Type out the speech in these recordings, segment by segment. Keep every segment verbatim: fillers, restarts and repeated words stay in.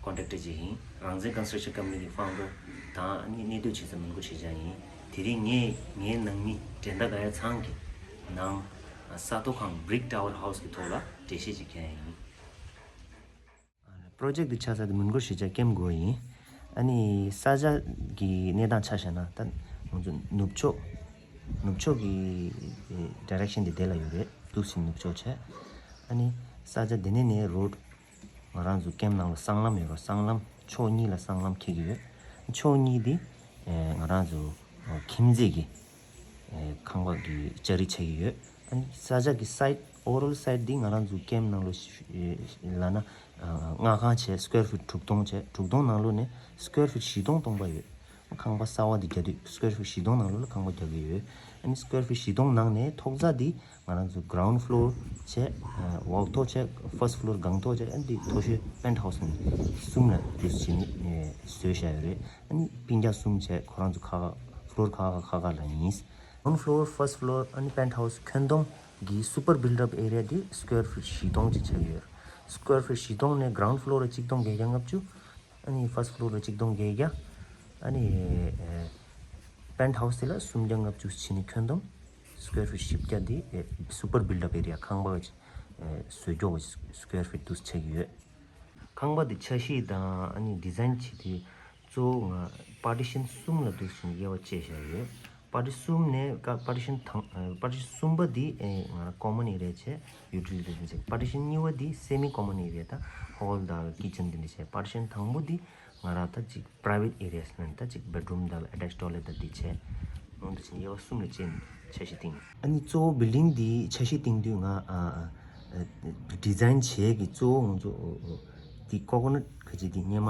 ཀོན་ཊེག་ཊར་ཅིག་ཡིན། རང་བཙན་ཀོན་སི་ཊྲག་ཤན་ཀམ་པ་ནི་གི་ཕའུན་ཌར་དང་ཨ་ནི་གནས་སྡོད་བྱེད་ས་མོན་གྷོ་གཞིས་ཆགས་ཡིན། དེ་རིང་ངས་ངའི་ནང་མི་འགྲན་ཟླ་དགའ་ཡ་ཚང་གི་ནང་ས་རྡོ་ཁང་Brick Tower House གི་ཐོག་ལ་འགྲེལ་བཤད་ཅིག་རྒྱག་ཡ་ཡིན། པོ་རོ་ཇེག་ཊི་འདི་ཆགས་ས་དེ་མོན་གྷོ་གཞིས་ཆགས་ཀེམ་གོ་ཡིན། ཨ་ནི་ས་ཆ་གི་གནས་སྟངས་ཆ་བཞག་ན་ད་ང་ཚོ་ནུབ་ཕྱོགས་ནུབ་ཕྱོགས་ཀྱི་ཌའི་རེག་ཤན་དེ་དེ་ལ་ཡོད་རེད། འདུག་སེ་ནུབ་ཕྱོགས་བྱས། ཨ་ནི་ས་ཆ་དེ་ནས་ནས་རོཌ་ང་རང་ཚོ་ཀེམ་ནང་ལ་སྲང་ལམ་ཡོད་རེད། སྲང་ལམ་ཕྱོགས་གཉིས་ལ་སྲང་ལམ་འཁེལ་གྱི་ཡོད། ཕྱོགས་གཉིས་དེ་ཨེ་ང་རང་ཚོ་ཁྱིམ་མཚེས་ཀྱི་ཨེ་ཁང་པ་གི་ལྕགས་རི་ཆགས་ཀྱི་ཡོད། ཨ་ནི་ས་ཆ་གི་སའིཌ་ཨོ་ཝར་ཨོལ་སའིཌ་འདི་ང་རང་ཚོ་ཀེམ་ནང་ལོ་ལབ་ན་ཨ་ལྔ་ཁང་བྱས་སི་ཀོེར་ཕིཊ་དྲུག་སྟོང་བྱས། དྲུག་སྟོང་ནང་ལོ་ནས་སི་ཀོེར་ཕིཊ་བཞི་སྟོང་སྟོང་པ་ཡོད། ཁང་པ་གསར་པ་འདི་རྒྱག་དུས་སི་ཀོེར་ཕིཊ་བཞི་སྟོང་ནང་ལོ་ལ་ཁང་པ་རྒྱག་གི་ཡོད། ཨ་ནི་སི་ཀོེར་ཕིཊ་བཞི་སྟོང་ནང་ནས་ཐོག་རྩ་འདི་ང་རང་ཚོ་གྷི་རའུནཌ་ཕི་ལོར་བྱས་ཨ་འོག་ཐོག་བྱས་ཕར་སི་ཊི་ཕི་ལོར་སྒང་ཐོག་བྱས། ཨ་ནི་འདི་མཐོ་ཤོས་པེནཊ་ཧའུ་སི་ནི་གསུམ་ལ་འདུས་བྱས་ནས་བཟོས་བཞག་ཡོད་རེད། ཨ་ནི་སྤུན་ཀྱག་གསུམ་བྱས་ཁོ་རང་ཚོ་ཁ་ཁ་ཕི་ལོར་ཁ་ཁ་ཁ་ཁ་ལ་ཡིན། གྷི་རའུནཌ་ཕི་ལོར་ཕར་སི་ཊི་ཕི་ལོར་ཨ་ནི་པེནཊ་ཧའུ་སི་ཁྱོན་བསྡོམས་ཀྱི་སུ་པར་བིལཌ་ཨབ་ཨེ་རི་ཡ་འདི་སི་ཀོེར་ཕིཊ་བཞི་སྟོང་ཅིག་ཆགས་ཡོད། སི་ཀོེར་ཕིཊ་བཞི་སྟོང་ནས་གྷི་རའུནཌ་ཕི་ལོར་ལ་གཅིག་སྟོང་བརྒྱད་བརྒྱ་ལྔ་བཅུ། ཨ་ནི་ཕར་སི་ཊི་ཕི་ལོར་ལ་གཅིག་སྟོང་བརྒྱད་བརྒྱ། ཨ་ནི་ཨེ་པེནཊ་ཧའུ་སི་དེ་ལ་སུམ་བརྒྱ་ལྔ་བཅུ་བྱས་ནས་ཁྱོན་བསྡོམས་སི་ཀོེར་ཕིཊ་བཞི་བརྒྱ་འདི་ཨེ་སུ་པར་བིལཌ་ཨབ་ཨེ་རི་ཡ་ཁང་པ་ཨེ་བཟོ་ཀྱོག་གི་སི་ཀོེར་ཕིཊ་འདུག་སེ་ཆགས་ཀྱི་ཡོད། ཁང་པ་འདི་ཆ་ཤས་དང་ཨ་ནི་ཌི་ཛའིན་བྱེད་དུས་གཙོ་བོ་ང་པར་ཊི་ཤན་གསུམ་ལ་འདུག་སེ་དབྱེ་བ་ཕྱེ་བཞག་ཡོད། པར་ཊི་ཤན་གསུམ་ནས་ཀ་པར་ཊི་ཤན་དང་ཨ་པར་ཊི་ཤན་གསུམ་པ་འདི་ཨེ་ང་རང་ཀོ་མན་ཨེ་རི་ཡ་བྱས། ཡུ་ཊི་ལི་ཊི་རུམ་བྱས། པར་ཊི་ཤན་གཉིས་པ་འདི་སེ་མི་ཀོ་མན་ཨེ་རི་ཡ་དང་ཧོལ་དང་ཀི་ཆན་འདི་འདྲ་བྱས། པར་ཊི་ཤན་དང་པོ་འདི་ང་རང་ད་ཅིག་པ་རའི་ཝེཊ་ཨེ་རི་ཡ་ཟེར་ན་ད་ཅིག་བེཌ་རུམ་དང་ཨ་ཊེཆ་ཊོའི་ལེཊ་དང་འདི་བྱས། འོ་འདུག་སེ་དབྱེ་བ་གསུམ་ལ་ཕྱེ་ནས་ཆ་ཤས་བཏིང་། ཨ་ནི་གཙོ་བོ་བིལ་ཌིང་འདི་ཆ་ཤས་བཏིང་དུས་ང་ཨ་ཨ་ཨ་ཌི་ཛའིན་བྱེད་ཀྱི་གཙོ་བོ་ང་ཚོ་འདི་ཀོ་ཀོ་ནཊ་ཁ་ཅིག་འདི་སྔོན་མ་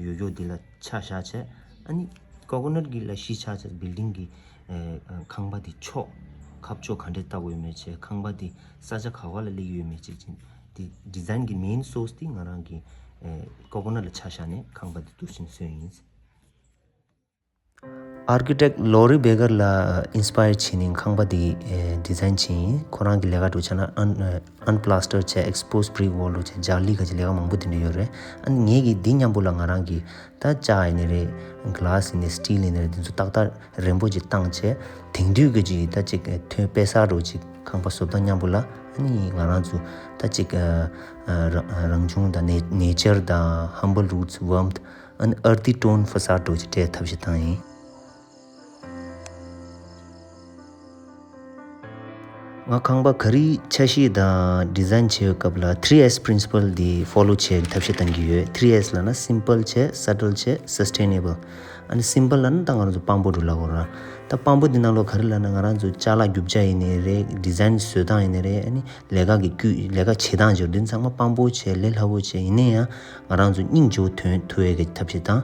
ཡོད་ཀྱོག་འདི་ལ་ཆ་བཞག་བྱས། ཨ་ནི་ཀོ་ཀོ་ནཊ་གི་ལ་གཞི་ཆགས་བྱས་བིལ་ཌིང་གི་ཨ་ཨ་ཁང་པ་འདི་ཕྱོགས་ཁ་ཕྱོགས་ག་འདྲས་བཏགས་དགོས་ཡོད་མེད་བྱས། ཁང་པ་འདི་ས་ཆ་ག་བ་ལ་སླེབས་ཡོད་མེད་བྱས་ཅིང་། འདི་ཌི་ཛའིན་གྱི་མེན་སོར་སི་འདི་ང་རང་གི་ཨེ་ཀོ་ཀོ་ནཊ་ལ་ཆ་བཞག་ནས་ཁང་པ་འདི་འདུག་སེ་བཟོས་ཡིན། ཨར་ཀི་ཊེག་ལོ་རི་བེ་གར་ལ་ཨིན་སི་པ་ཡར་བྱས་ནས་ཁང་པ་འདི་ཨེ་ཌི་ཛའིན་བྱས་ཡིན། ཁོ་རང་གི་ལས་ཀ་འདྲ་བོ་ཆ་ན་ཨན་ཨན་པ་ལ་སི་ཊར་བྱས། ཨེག་སི་པོ་སི་བི་རིག་ཝོལ་འདྲ་བོ་བྱས། ལྗགས་ལི་ཁ་ཅིག་ལས་ཀ་མང་པོ་དེ་འདྲ་ཡོད་རེད། ཨ་ནི་ངེད་ཀྱིས་འདི་མཉམ་པོ་ལ་ང་རང་གིས་ད་ལྕགས་ཡིན་ནི་རེད། གི་ལཱ་སི་ཡིན་ནི་རེད། སི་ཊིལ་ཡིན་ནི་རེད། འདི་ཚོ་ཏག་ཏག་རན་པོ་ཅིག་བཏང་བྱས། དེང་དུས་ཀྱི་ཅིག་ད་ཅིག་ཐོན་དཔེ་གསར་འདྲ་བོ་ཅིག་ཁང་པ་བཟོ་སྟངས་མཉམ་པོ་ལ་ཨ་ནི་ང་རང་ཚོ་ད་ཅིག་ཨ་ཨ་རང་རང་བྱུང་དང་ནེ་ནེ་ཅར་དང་humble roots, warmth and earthy tone facade འདྲ་བོ་ཅིག་སྤྲད་ཐབས་ཤིག་བཏང་ཡིན། ང་ཁང་པ་ག་རེ་ཆ་ཤས་དང་ཌི་ཛའིན་བྱེད་པའི་སྐབས་ལ་ཐི་རི་ཨེས་པི་རིན་སི་པལ་འདི་ཕོ་ལོ་བྱེད་ཐབས་ཤེས་གཏང་གི་ཡོད། ཐི་རི་ཨེས་ལབ་ན་སིམ་པལ་བྱས། སེ་ཊལ་བྱས། སས་ཊེ་ནེ་བལ། ཨ་ནི་སིམ་པལ་ལབ་ན་ད་ང་རང་ཚོ་དཔང་པོ་འདྲ་ལབ་དགོས་ར། ད་དཔང་པོ་འདི་ནང་ལོགས་ག་རེ་ལབ་ན་ང་རང་ཚོ་ཅ་ལག་རྒྱུ་ཆ་ཡིན་ནའི་རེད། ཌི་ཛའིན་བཟོ་སྟངས་ཡིན་ནའི་རེད། ཨ་ནི་ལས་ཀ་གི་བཀོད་ལས་ཀ་བྱེད་སྟངས་བྱས་འདི་ཚང་མ་དཔང་པོ་བྱས་ལས་སླ་པོ་བྱས། ཡིན་ན་ཡང་ང་རང་ཚོ་སྙིང་རྗེ་པོ་ཐོན་ཐུབ་ཡས་ཀྱི་ཐབས་ཤེས་དང་།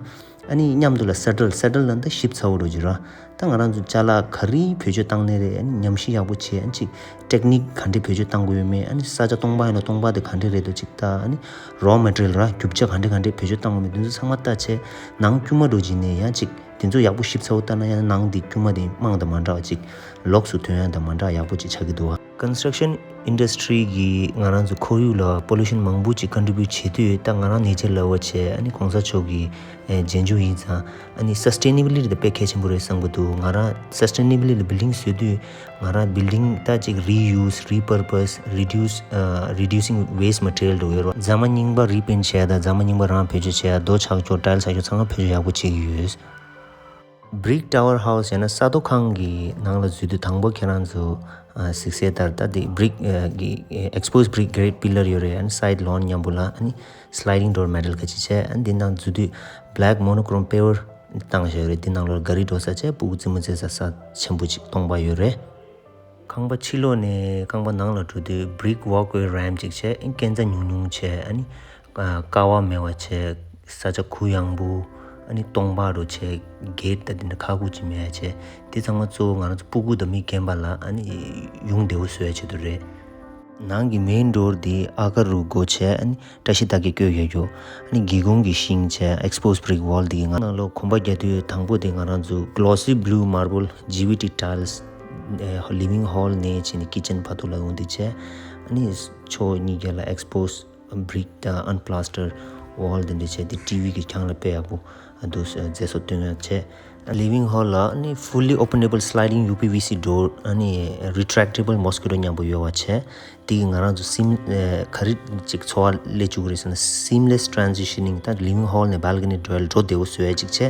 ཨ་ནི་མཉམ་དུ་ལ་སེ་ཊལ། སེ་ཊལ་ལབ་ན་ད་ཞིབ་ཚགས་པོ་འདྲ་བོ་ཅིག་ར། ད་ང་རང་ཚོ་ཅ་ལག་ག་རེ་བེད་སྤྱོད་བཏང་ནའི་རེད། ཨ་ནི་ཉམས་ཞིབ་ཡག་པོ་བྱས། ཨ་ནི་ཅིག་ཊེག་ནིག་ག་འདྲས་བེད་སྤྱོད་བཏང་དགོས་ཡོད་མེད། ཨ་ནི་ས་ཆ་སྟོང་པ་ཡིན་ན་སྟོང་པ་དེ་ག་འདྲས་རེད་འདུག་ཅིག་ད་ཨ་ནི་རོ་མེ་ཊི་རི་ཡལ་ར་རྒྱུ་ཆ་ག་འདྲས་ག་འདྲས་བེད་སྤྱོད་བཏང་དགོས་མེད། དེ་ཚོ་ཚང་མ་ལྟ་བྱས། ནང་དཀྱུས་མ་འདྲ་བོ་ཅིག་ནས་ཡང་ཅིག་དེ་ཚོ་ཡག་པོ་ཞིབ་ཚགས་པོ་ལྟ་ན་ཡང་ནང་དེ་དཀྱུས་མ་དེ་དམངས་དང་མ་འདྲ་བ་ཅིག་ལོགས་སུ་ཐོན་ཡ་དང་མ་འདྲ་ཡག་པོ་ཅིག་ཆགས་ཀྱི་འདུག་བ། ཀོན་སི་ཊྲག་ཤན་ཨིན་ཌ་སི་ཊི་རི་གིས་ང་རང་ཚོ་ཁོར་ཡུག་ལ་པོ་ལུ་ཤན་མང་པོ་ཅིག་ཀོན་ཊི་བིའུ་ཊི་བྱེད་དུས། ད་ང་རང་ནེ་ཅར་ལབ་པ་བྱས། ཨ་ནི་གོང་ས་མཆོག་གི་ཨེ་རྗེས་འཇུག་ཡིན་ཙང་། ཨ་ནི་སས་ཊེ་ནེ་བི་ལི་ཊི་དེ་དཔེ་གལ་ཆེན་པོ་རེད་བསམ་གྱི་འདུག་ང་རང་སས་ཊེ་ནེ་བི་ལི་ཊི་བིལ་ཌིང་བཟོ་དུས་ང་རང་བིལ་ཌིང་ད་ཅིག་རི་ཡུ་སི། རི་པར་པ་སི། རི་ཌིའུ་སི། ཨ་རི་ཌིའུ་སིང་ཝེ་སི་ཊི་མ་ཊི་རི་ཡལ་འདྲ་བོ་ཡོད་རེད་བ། རྫ་མ་རྙིང་པ་རི་པེན་ཊི་བྱས་དང་རྫ་མ་རྙིང་པ་རང་བེད་སྤྱོད་བྱས། རྡོ་ཆག་ཆོག་ཊའིལ་ཆག་ཆོག་ཚང་མ་བེད་སྤྱོད་ཡག་པོ་བྱེད་ཀྱི་ཡོད། བི་རིག་ཊ་ཝར་ཧའུ་སི་ཡང་ན་ས་རྡོ་ཁང་གི་ནང་ལ་འཛུལ་དུས་དང་པོ་ཁྱེད་རང་ཚོ་ཨ་གཟིགས་གསལ་ལྟར་ད་དེ་བི་རིག་ཨ་གི་ཨེག་སི་པོ་སི་བི་རིག་གི་རེ་ཊི་པི་ལར་ཡོད་རེད། ཨ་ནི་སའིཌ་ལོན་མཉམ་པོ་ལ་ཨ་ནི་སི་ལའི་ཌིང་ཌོར་མེ་ཊལ་ཁ་ཅིག་བྱས། ཨ་ནི་འདི་ནང་འཛུལ་དུས་བི་ལེག་མོ་ནོ་ཀོ་རོམ་པེ་ཝར་བཏང་བཞག་ཡོད་རེད། འདི་ནང་ལོགས་ག་རི་འགྲོ་ས་བྱས། སྤུ་གུ་རྩེད་མོ་རྩེ་ས་ས་ཆེན་པོ་ཅིག་སྟོང་པ་ཡོད་རེད། ཁང་པ་ཕྱི་ལོགས་ནས་ཁང་པ་ནང་ལ་འགྲོ་དུས་བི་རིག་ཝོག་ཝེ་རེམ་ཅིག་བྱས། ཨ་ནི་སྐས་འཛེག་ཉུང་ཉུང་བྱས། ཨ་ནི་ཀ་བ་མེད་པ་བྱས། ས་ཆ་གུ་ཡངས་པོ། ཨ་ནི་སྟོང་པ་འདྲ་བོ་བྱས། གེ་ཊི་དང་དེ་འདྲ་ཁག་ཁུར་ཅིག་མེད་པ་བྱས། དེ་ཚང་མ་གཙོ་བོ་ང་རང་ཚོ་སྤུ་གུ་དང་མི་རྒན་པ་ལ་ཨ་ནི་ཡུན་བདེ་པོ་བཟོ་ཡ་ཆེད་དུ་རེད། ནང་གི་མེན་ཌོར་དེ་ཨ་ག་རུ་སྒོ་བྱས། ཨ་ནི་བཀྲ་ཤིས་རྟགས་བརྒྱད་བརྐོས་ཡོད་རྒྱུ། ཨ་ནི་སྒེའུ་ཁུང་གི་ཤིང་བྱས། ཨེག་སི་པོ་སི་བི་རིག་ཝོལ་དེ་གི་ནང་ལོགས་གོམ་པ་རྒྱག་དུས་དང་པོ་དེ་ང་རང་ཚོ་གི་ལོ་སི་བྷུ་ལུ་མར་བལ་ཇི་ཝི་ཊི་ཊའིལ་སི། ཨེ་ལི་ཝིང་ཧོལ་ནས་བྱས་ནས་ཀི་ཆན་བར་དུ་ལ་ཡོང་དེ་བྱས། ཨ་ནི་ཕྱོགས་གཉིས་ཀ་ལ་ཨེག་སི་པོ་སི་བི་རིག་དང་ཨན་པ་ལ་སི་ཊར། wall དེ་འདྲ་བྱས་ཏེ་ཊི་བི་གི་གྱང་ལ་དཔེ་ཡག་པོ་འདུག་མཛེས་བཟོ་སྟོན་ཡག་བྱས། Living hall ལ་ནི་fully openable sliding U P V C door ཨ་ནི་retractable mosquito མཉམ་པོ་ཡོད་པ་བྱས། དེ་གིས་ང་རང་ཚོ་སིམ་ཨ་ག་རེ་ཅིག་ཚོར་བ་སླེབས་བཅུག་གི་རེད་ཟེར་ན། seamless transitioning ད་living hall ནས་balcony འགྲོ་འགྲོ་བདེ་བོ་བཟོ་ཡ་ཅིག་བྱས།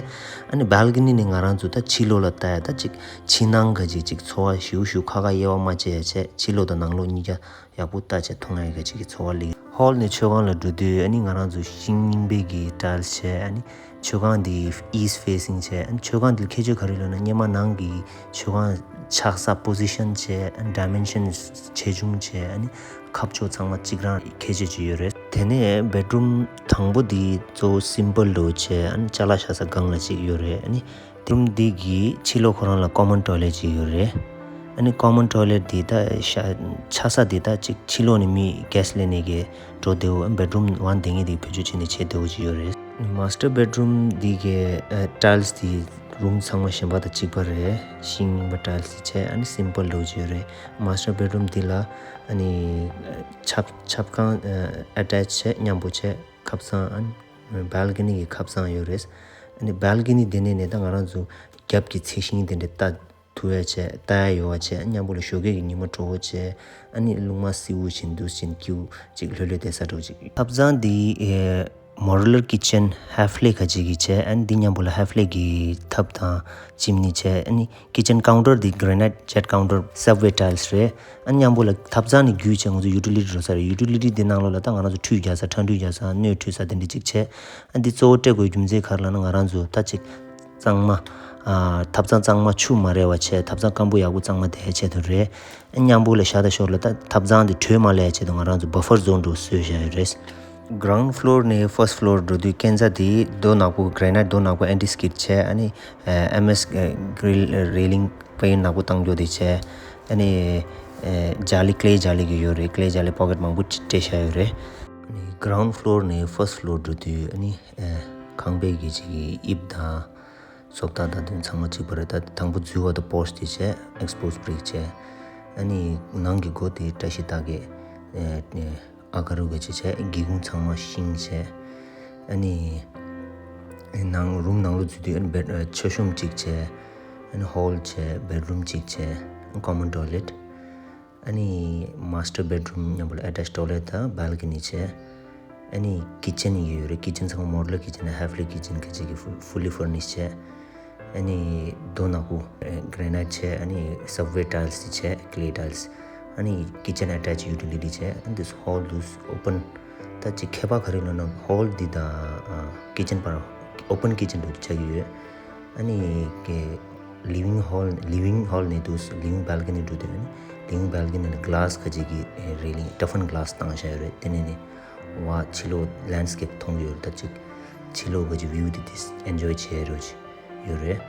ཨ་ནི་balcony ནས་ང་རང་ཚོ་ད་ཕྱི་ལོགས་ལ་ལྟ་ཡ་ད་ཅིག་ཕྱི་ནང་ག་ཅིག་ཅིག་ཚོར་བ་ཞེ་པོ་ཞེ་པོ་ཁག་ཁག་དབྱེ་བ་མ་ཕྱེ་ཡ་བྱས། ཕྱི་ལོགས་དང་ནང་ལོགས་གཉིས་ཀ་ཡག་པོ་ལྟ་བྱས་མཐོང་ཡ་ག་ཅིག་གི་ཚོར་བ་སླེབས། hall ནས་མཆོད་ཁང་ལ་འགྲོ་དུས་ཨ་ནི་ང་རང་ཚོ་ཤིང་རྙིང་པའི་གི་tiles བྱས། ཨ་ནི་མཆོད་ཁང་འདི་east facing བྱས། ཨ་ནི་མཆོད་ཁང་འདི་ལ་ཁྱད་ཆོས་ག་རེ་ལབ་ན། སྔོན་མ་ནང་གི་མཆོད་ཁང་ཆགས་ས་position བྱས། ཨ་ནི་dimension ཆེ་ཆུང་བྱས། ཨ་ནི་ཁ་ཕྱོགས་ཚང་མ་གཅིག་རང་ཁྱད་ཆོས་ཅིག་ཡོད་རེད། དེ་ནས་bedroom དང་པོ་འདི་གཙོ་བོ་simple འདྲ་བོ་བྱས། ཨ་ནི་ཅ་ལག་བཞག་ས་སྒང་ལ་ཅིག་ཡོད་རེད། ཨ་ནི་room འདི་གི་ཕྱི་ལོགས་ཁོ་རང་ལ་common toilet ཅིག་ཡོད་རེད། ཨ་ནི་common toilet འདི་ད་ཤ་ཆགས་ས་འདི་ད་ཅིག་ཕྱི་ལོགས་ནས་མི་guest སླེབས་ནས་གི་འགྲོ་བདེ་བོ། bedroom one དེ་ངས་དེ་བེད་སྤྱོད་བྱས་ནས་བྱེད་བདེ་བོ་ཅིག་ཡོད་རེད། master bedroom འདི་གི་ཨ་tiles འདི་room ཚང་མ་གཞན་པ་དང་གཅིག་པ་རེད། ཤིང་རྙིང་པ་tiles འདི་བྱས། ཨ་ནི་simple འདྲ་བོ་ཅིག་ཡོད་རེད། master bedroom འདི་ལ་ཨ་ནི་ཨ་ཆབ་ཆབ་ཁང་ཨ་attach བྱས། མཉམ་པོ་བྱས། ཁབ་ཚང་ཨ་ནི་balcony གི་ཁབ་ཚང་ཡོད་རེད། ཨ་ནི་balcony དེ་ནས་ནས་ད་ང་རང་ཚོ་རྒྱབ་ཀྱི་ཚལ་ཤིང་དེ་འདྲ་ལྟ་ཐུབ་ཡ་བྱས། ལྟ་ཡ་ཡོད་པ་བྱས། མཉམ་པོ་ལ་ཞོགས་ཀས་ཀྱི་ཉི་མ་དྲོ་པོ་བྱས། ཨ་ནི་རླུང་མ་བསིལ་པོ་བྱིན་འདུག་བྱིན་སྐྱིད་པོ་ཅིག་ལྷོད་ལྷོད་བསྡད་ས་འདྲ་བོ་ཅིག་ཐབ་ཚང་འདི་ཨེ་modular kitchen half lay ག་ཅིག་གི་བྱས། ཨ་ནི་འདི་མཉམ་པོ་ལ་half lay གི་ཐབ་དང་chimney བྱས། ཨ་ནི་kitchen counter འདི་granite jet counter subway tiles རེད། ཨ་ནི་མཉམ་པོ་ལ་ཐབ་ཚང་ནས་བརྒྱུད་བྱས་ང་ཚོ་utility འགྲོ་ས་རེད། utility འདི་ནང་ལོགས་ལ་ད་ང་རང་ཚོ་ཁྲུས་རྒྱག་ས། ཁྲག་འཁྲུད་རྒྱག་ས། སྣོད་འཁྲུད་ས་དེ་འདྲ་ཅིག་བྱས། ཨ་འདི་གཙོ་བོ་སྤྲད་དགོས་རྒྱུ་མཚན་ག་རེ་ལབ་ན། ང་རང་ཚོ་ད་ཅིག་གཙང་མ་ཨ་ཐབ་ཚང་གཙང་མ་ཆུ་མ་རེག་པ་བྱས། ཐབ་ཚང་སྐམ་པོ་ཡག་པོ་གཙང་མ་བསྡད་ཆེད་དུ་རེད། མཉམ་པོ་ལ་ཤ་ད་ཤོར་ལ་ད་ཐབ་ཚང་དེ་དྲོད་མ་ལངས་ཆེད་དུ་ང་རང་ཚོ་buffer zone འདྲ་བཟོས་བཞག་ཡོད་རེད། ground floor ནས་first floor འགྲོ་དུས་སྐས་འཛེག་དེ་རྡོ་ནག་པོ་granite རྡོ་ནག་པོ་anti skid བྱས། ཨ་ནི་ཨ་ཨེམ་ཨེས་grill railing པའི་ནག་པོ་བཏང་རྒྱུ་དེ་བྱས། ཨ་ནི་ཨ་ལྗགས་ལི་ཀླེ་ལྗགས་ལི་གི་ཡོད་རེད། ཀླེ་ལྗགས་ལི་pocket མང་པོ་སྤྲད་བཞག་ཡོད་རེད། ཨ་ནི་ground floor ནས་first floor འགྲོ་དུས་ཨ་ནི་ཨ་ཁང་པའི་གི་ཅིག་གི་དབྱིབས་དང་། བཟོ་ལྟ་དང་དེ་ཚང་མ་གཅིག་པ་རེད། ད་དང་པོ་འཛུལ་བ་དང་porch དེ་བྱས། exposed brick བྱས། ཨ་ནི་ནང་གི་སྒོ་དེ་བཀྲ་ཤིས་རྟགས་བརྒྱད་ཨ་ཨ་ག་རུ་ག་ཅིག་བྱས། སྒེའུ་ཁུང་ཚང་མ་ཤིང་བྱས། ཨ་ནི་ནང་room ནང་ལོགས་འཛུལ་དུས་ཨ་ནི་bed མཆོད་གཤོམ་གཅིག་བྱས། ཨ་ནི་hall བྱས། bedroom གཅིག་བྱས། common toilet ཨ་ནི་master bedroom མཉམ་པོ་ལ་attached toilet དང་balcony བྱས། ཨ་ནི་kitchen ཡོད་རེད། kitchen ཚང་མ་modular kitchen half lay kitchen ག་ཅིག་གི་full- fully furnished བྱས། ཨ་ནི་རྡོ་ནག་པོ་granite བྱས། ཨ་ནི་subway tiles བྱས། clay tiles ཨ་ནི་kitchen attached utility བྱས། and this hall this open ད་ཅིག་ཁྱད་པར་ག་རེ་ལབ་ན། hall འདི་དང་kitchen བར་open kitchen འདྲ་བོ་ཆགས་ཀྱི་ཡོད། ཨ་ནི་གི living hall living hall ནས་འདུག living balcony འགྲོ་དུས་ཨ་ནི་living balcony ནས་glass ག་ཅིག་གི་railing toughened glass བཏང་བཞག་ཡོད་རེད། དེ་ནས་ནི་བ་ཕྱི་ལོགས་landscape མཐོང་གི་ཡོད་རེད། ད་ཅིག་ཕྱི་ལོགས་ག་ཅིག་view དེ་དེ་enjoy བྱེད་རོགས་ཅིག་ཡོད་རེད།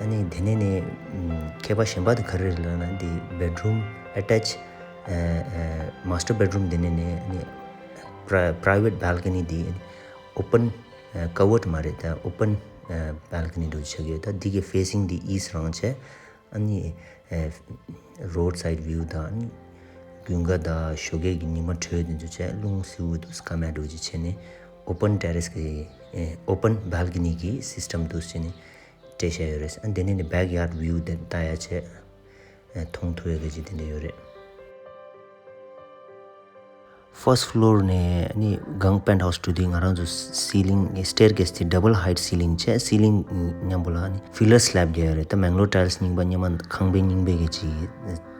ཨ་ནི་དེ་ནས་ནི་ཁྱད་པར་གཞན་པ་དེ་ག་རེ་རེད་ལབ་ན། འདི་bedroom attached master bedroom དེ་ནས་ནི་ཨ་ནི་pri- private balcony དེ་open covered མ་རེད། ད་open balcony འདྲ་བོ་ཆགས་ཀྱི་ཡོད། ད་འདི་གི་facing འདི་east རང་བྱས། ཨ་ནི་road side view དང་ཨ་ནི་དགུན་ཁ་དང་ཞོགས་ཀས་ཀྱི་ཉི་མ་དྲོད་དེ་ཚོ་བྱས། རླུང་བསིལ་པོ་འདུག་སྐམ་ཡག་འདྲ་བོ་ཅིག་བྱས་ནས་open terrace གི་open balcony གི་system འདུག་བྱས་ནས་སྤྲད་བཞག་ཡོད་རེད། ཨ་དེ་ནས་ནི་backyard view དེ་ལྟ་ཡག་བྱས། མཐོང་ཐུབ་ཡག་གི་ཅིག་དེ་འདྲ་ཡོད་རེད། first floor ནས་ནི་སྒང་penthouse འགྲོ་དུས་ང་རང་ཚོ་ceiling staircase དེ་double height ceiling བྱས། ceiling མཉམ་པོ་ལ་ནི་pillar slab རྒྱག་ཡོད་རེད། ད་Mangalore tiles རྙིང་པ་སྔོན་མ་ཁང་པའི་རྙིང་པའི་གི་ཅིག་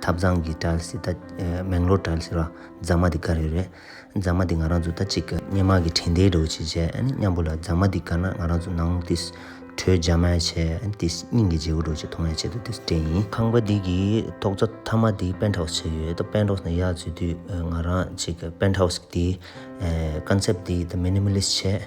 ཐབ་ཚང་གི་tiles དེ་ད་Mangalore tiles ར་རྫ་མ་དེ་བཀར་ཡོད་རེད། རྫ་མ་དེ་ང་རང་ཚོ་ད་ཅིག་སྔོན་མ་གི་དྲན་རྟེན་འདྲ་བོ་ཅིག་བྱས། ཨ་ནི་མཉམ་པོ་ལ་རྫ་མ་དེ་བཀར་ན་ང་རང་ཚོ་ནང་དེ་དྲོད་འཇམ་ཡག་བྱས། ཨ་ནི་དེ་སྙིང་གི་རྗེ་བོ་འདྲ་བོ་ཅིག་མཐོང་ཡག་ཆེད་དུ་དེ་སྤྲད་ཡིན། ཁང་པ་འདི་གི་ཐོག་རྩེག་མཐའ་མ་དེ་penthouse ཆགས་ཡོད། ད་penthouse ནས་ཡར་འཛུལ་དུས་ང་རང་ཅིག་penthouse དེ་concept དེ་ད་minimalist བྱས།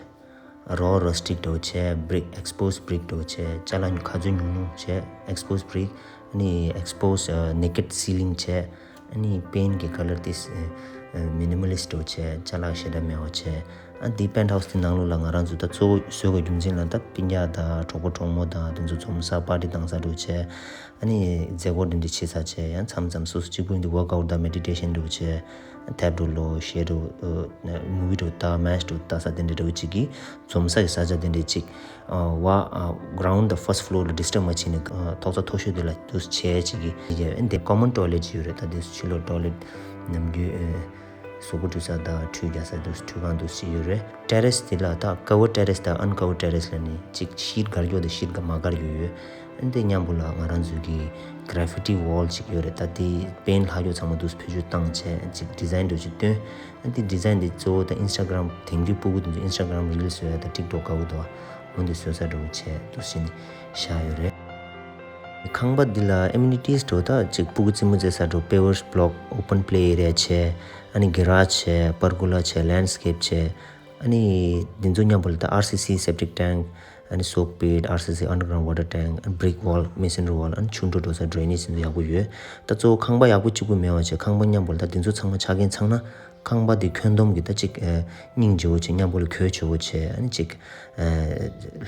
raw rustic འདྲ་བོ་བྱས། brick exposed brick འདྲ་བོ་བྱས། ཅ་ལག་ག་ཚོད་ཉུང་ཉུང་བྱས། exposed brick ཨ་ནི་exposed naked ceiling བྱས། ཨ་ནི་paint གི་color དེ་minimalist འདྲ་བོ་བྱས། ཅ་ལག་ཞེ་དྲག་མེད་པ་བྱས། ཨ་འདི་penthouse དེ་ནང་ལོགས་ལ་ང་རང་ཚོ་ད་གཙོ་བོ་བཟོ་དགོས་རྒྱུ་མཚན་ལ་ད་སྤུན་ཀྱག་དང་གྲོགས་པོ་གྲོགས་མོ་དང་དེ་ཚོ་འཛོམས་ས་party བཏང་ས་འདྲ་བོ་བྱས། ཨ་ནི་མཛད་སྒོ་འདི་འདྲ་བྱེད་ས་བྱས། ཡང་མཚམས་མཚམས་སོ་སོ་གཅིག་པུ་འདི་workout དང་meditation འདྲ་བོ་བྱས། ཐེབ་འགྲོ་ལོ་ཤེ་འགྲོ་མུ་བི་འགྲོ་ད་མེཆ་འགྲོ་ད་ས་དེ་འདྲ་འདྲ་བོ་ཅིག་གི་འཛོམས་ས་གི་ས་ཆ་དེ་འདྲ་ཅིག་བ་ground the first floor ལ་disturb མ་བྱས་ནས་ཐོག་ས་མཐོ་ཤོས་དེ་ལ་དུས་བྱས་ཅིག་གི་འདི་common toilet ཅིག་ཡོད་རེད། ད་དེ་ཕྱི་ལོགས་toilet ནམ་རྒྱུན་གཟུགས་པོ་འཁྲུ་ས་དང་ཁྲུས་རྒྱག་ས་དུས་ཁྲུས་ཁང་དུས་ཅིག་ཡོད་རེད། terrace དེ་ལ་ད་cover terrace དང་uncover terrace ལ་ནི་ཅིག་sheet བསྒར་རྒྱུ་དང་sheet ག་མ་བསྒར་རྒྱུ་ཡོད། ཨ་ནི་དེ་མཉམ་པོ་ལ་ང་རང་ཚོའི་གི་graffiti wall ཅིག་ཡོད་རེད། ད་དེ་paint ལྷག་རྒྱུ་ཚང་མ་དུས་བེད་སྤྱོད་བཏང་བྱས་ཅིག་design འདྲ་ཅིག་བཏོན། ཨ་ནི་དེ་design དེ་གཙོ་བོ་ད་Instagram དེང་དུས་སྤུ་གུ་དེ་ཚོ་Instagram reel བཟོ་ཡ་ད་TikTok དཀའ་བོ་འདུག་འོན་ཏེ་བཟོ་ས་འདྲ་བོ་བྱས་དུས་ཕྱིན་བཞག་ཡོད་རེད། ཁང་པ་འདི་ལ་amenities འགྲོ་ད་ཅིག་སྤུ་གུ་རྩེད་མོ་རྩེ་ས་འགྲོ་pavers block open play area བྱས། ཨ་ནི་garage བྱས་pergola བྱས་landscape བྱས། ཨ་ནི་འདི་ཚོ་མཉམ་པོ་ལ་ད་RCC septic tank ཨ་ནི་soak pit RCC underground water tank ཨ་ནི་brick wall masonry wall ཨ་ནི་ཆུ་འགྲོ་འགྲོ་ས་drainage འདི་ཚོ་ཡག་པོ་ཡོད། ད་གཙོ་བོ་ཁང་པ་ཡག་པོ་གཅིག་པུ་མེད་པ་བྱས་ཁང་པ་མཉམ་པོ་ལ་ད་འདི་ཚོ་ཚང་མ་ཆ་རྐྱེན་ཚང་ན་ཁང་པ་འདི་ཁྱོན་བསྡོམས་ཀྱི་ད་ཅིག་ཨ་སྙིང་རྗེ་བོ་བྱས་མཉམ་པོ་ལ་གོས་ཆེ་བོ་བྱས་ཨ་ནི་ཅིག་ཨ་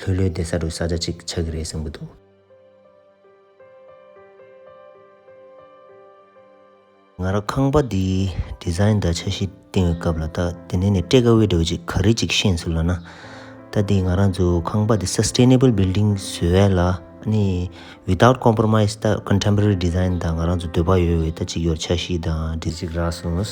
ལྷོད་ལྷོད་བསྡད་ས་འགྲོ་ས་ཆ་ཅིག་ཆགས་ཀྱི་རེད་བསམ་གྱི་འདུག་ང་རང་ཁང་པ་འདིའི་design དང་འཆར་གཞི་བཏིང་བའི་སྐབས་ལ་ད་དེ་ནས་ནས་take away འདྲ་བོ་ཅིག་ག་རེ་ཅིག་ཤེས་སོང་ལབ་ན། ད་འདི་ང་རང་ཚོ་ཁང་པ་འདི་sustainable building བཟོ་ཡ་ལ་ཨ་ནི་without compromise ད་contemporary design དང་ང་རང་ཚོ་འདོད་པ་ཡོད་པའི་ད་ཅིག་ཡོད་འཆར་གཞི་དང་འདི་ཅིག་རག་སོང་།